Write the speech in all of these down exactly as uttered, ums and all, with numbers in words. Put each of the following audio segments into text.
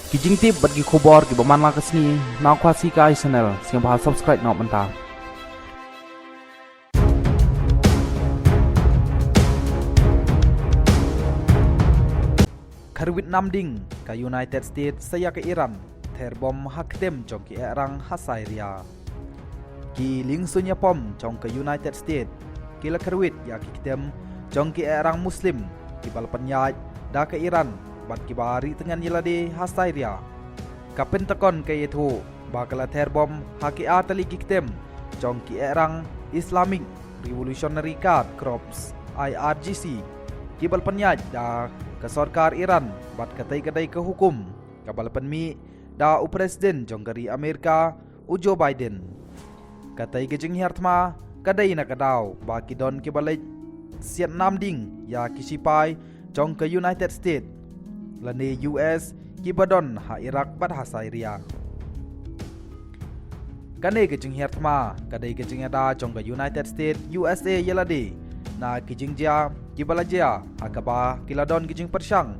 Ki jingtip bad ki khubor kiba man la ka sngi na Khasi Kai Channel, sngewbha subscribe noh mynta. Kharwit namding ka United States sa ïa ka Iran ther bom ha ktem jong ki ehrang ha Syria. Ki lyngsuin ïapom jong ka United States ki la kharwit ïa ki ktem jong ki ehrang Muslim kiba la pynïaid da ka Iran bad kiba ri tngen ïa lade ha Syria. Ka Pentagon ka ïathuh ba ka la ther bom ha ki artylli ki ktem jong ki ehrang Islamic Revolutionary Guard Corps, I R G C, kiba la pynïaid da ka sorkar Iran bad katei ka dei ka hukum kaba la pynmih da u President jong ka ri Amerika, u Joe Biden. Katei ka jinghiar thma ka dei na ka daw ba ki don kiba leit siat namding ïa ki sipai jong ka United States lane U S kiba don ha Iraq bad ha Syria. Kane ka jinghiar thma ka dei ka jingïada jong ka United States U S A ïa lade na ki jingjia kiba la jia ha kaba ki la don ki jingpyrshang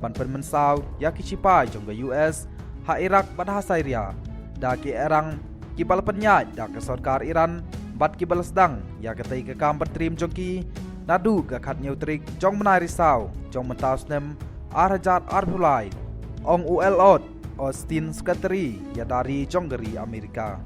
ban pynmynsaw ïa ki sipai jong ka U S ha Iraq bad ha Syria da ki ehrang kiba la pynïaid da ka sorkar Iran bad kiba la sdang ïa katei ka kam bad trim jong ki naduh ka khathynñiew tarik jong bnai Risaw jong mynta u snem ar hajar arphew lai, ong u Lloyd Austin, Secretary ïada ri jong ka ri Amerika.